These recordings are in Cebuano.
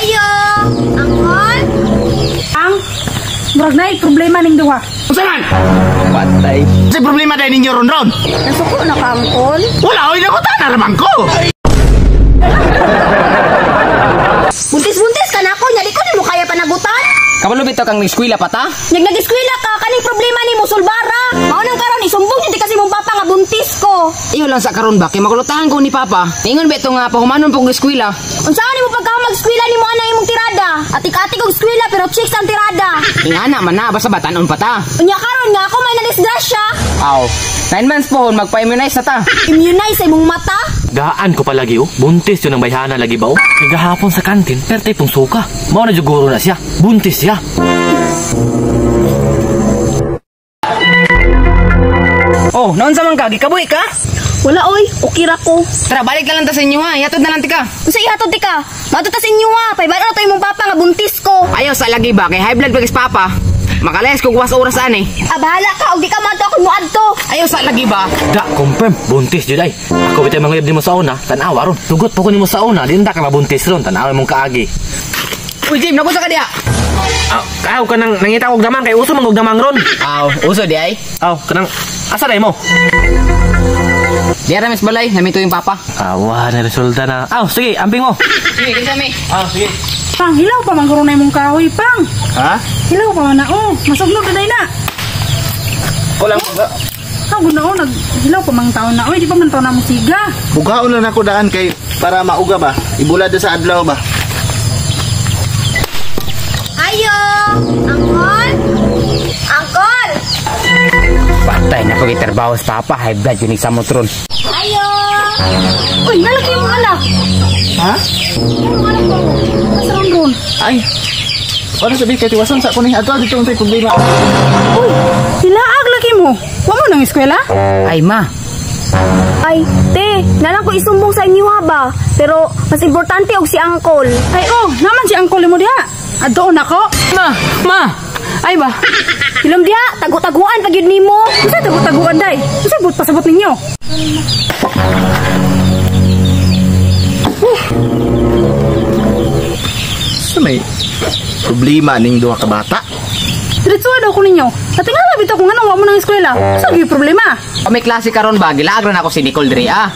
Ayo! Angkol? Ang murag naay problema ning duha. Unsa man? Patay. Sa problema dahil ninyo ron ron. Nasuko na ka, Angkol? Wala, oy, nakutan na raman ko. Buntis-buntis ka na ako, nya di ko nimo kaya panagutan. Kabalo bitaw kang eskwela pa ta? Nyag nag-eskwela ka, kaning problema nimo sulbara. Mao nang karon isumbong gyud kasi mong papa nga buntis ko. Iyo lang sa karon ba kay makulutahan ko ni papa. Ingon ba ito nga pahumanon pog eskwela? Unsaon nimo pagka mag-eskwela nimo ana imong tirada? Atik-atik og eskwela pero chicks ang tirada. Ingana man na basta batanon pa ta. Unya karon nga ako may nadisgrasya. Aw, 9 months pohon magpa-immunize na ta. Immunize sa imong mata. Gaan ko palagi oh. Buntis yun ang bayhana lagi ba oh. Kay gahapon sa kantin, perte pong suka. Mao na juguro na siya. Buntis siya. Oh, naon sa man ka? Gikabuhi ka? Wala oy, okay ra ko. Tara, balik na lang ta sa inyo ha. Ihatod na lang tika. Unsa ihatod ti ka? Mato ta sa inyo ha, paibalo na to imong papa nga buntis ko. Ayaw sa lagi ba kay high blood pagis papa. Makalayas kog was oras ani. Ah, bahala ka og di ka maadto ako moadto. Ayaw sa lagi ba? Da, confirm. Buntis jud ay. Ako bitay manguyab nimo sa una, tan-awa ron. Tugot po ko nimo sa una, di ka mabuntis ron, tan-awa mong kaagi. Uy, Jim, nakusa ka diha. Aw, aw kanang nangita og damang kay uso man og damang ron. Aw, uso di ay. Aw, kanang asa day mo? Diya ra mis balay, namito yung papa. Awa na resulta na. Aw, sige, amping mo. Sige, kinsa mi. Aw, sige. Pang, hilaw pa man karon na imong kahoy, pang. Ha? Hilaw pa man na oh. Masugnog na day na. Kulang. Ako na oh, naghilaw pa mang taon na oy, di pa man taon na mo siga. Bugaon lang ako daan kay para mauga ba? Ibulad sa adlaw ba? Ayo! Angkol? Angkol! Patay na ko gitrabaho sa papa, high blood yun sa motron. Ayo! Uy, nalaki yung anak. Ha? Yung anak ko. Nasa ron ron. Ay. Wala sabi kay tiwasan sa ko ni adto dito untay problema. Uy, hilaag lagi mo. Wa mo nang eskwela? Ay ma, Ay, te, nalang ko isumbong sa inyo ha ba? Pero mas importante og si Angkol. Ay oh, naman si angkol mo diha. Adtoon ako. ma, ma. Ay ba? Hilom diha, tagu-taguan pag yun nimo. Unsa tago-taguan day? Unsa but pasabot ninyo? Sa may problema ning duha ka bata. Diretso daw ko ninyo. Natingala bitaw kung anong wa mo nang eskwela. Unsa gyud problema? O may klase karon ba? Gilaag ra na ako si Nicole diri ah.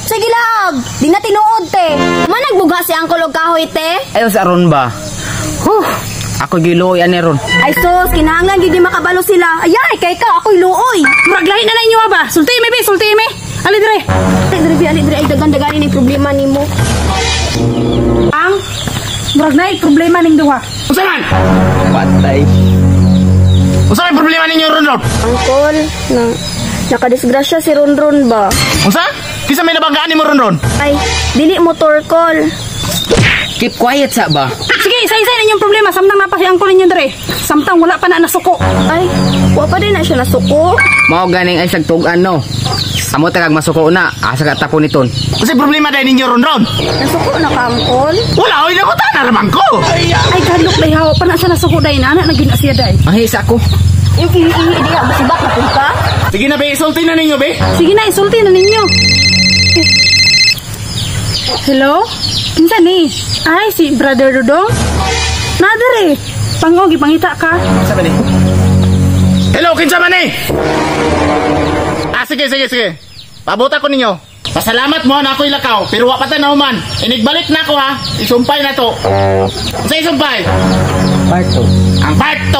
Sige lag, di na tinuod te. Man nagbuga si Angkol og kahoy te. Ayaw sa ron ba? Huh. Ako giluoy ani ron. Ay sus, kinahanglan gyud di makabalo sila. Ayay, kay ka ako'y luoy. Murag lahi na na inyo ba? Sulti mi be, sulti mi. Ali dire. Te, diri bi, ali diri ay dagan-daganin ang problema nimo. Ang murag naay problema ning duha. Unsa man? Patay. Unsa may problema ninyo ron ron? Angkol, na nakadisgrasya si Ronron ba? Unsa? Kinsa may nabanggaan nimo ron ron? Ay, dili motor call. Keep quiet sa ba? Sige, isa-isa na inyong problema. Samtang napa si angkol ninyo dire. Samtang wala pa na nasuko. Ay, wa pa din na siya nasuko. Mao ganing ay sagtugan no. Amo ta kag masuko na, asa ka tapon niton. Unsa problema dahil ninyo ron ron? Nasuko na ka, Angkol? Wala, oy, nakutan na raman ko. Ay kadlok day hawa pa na siya nasuko day na anak na gyud na siya day. Mahisa ko. Yung ihi-ihi diha, basibak na pud ka? Sige na be, isulti na ninyo be. Sige na, isulti na ninyo. Eh. Hello? Kinsa ni? Ay, si Brother Dudong? Nadere. Pango, gipangita ka. Kinsa man ni? Hello, kinsa man ni? Ah, sige, sige, sige. Pabuta ko ninyo. Pasalamat mo na ako'y lakaw, pero wa pa ta na human. Inigbalik na ako ha. Isumpay na to. Sa isumpay? Part 2. Ang part 2.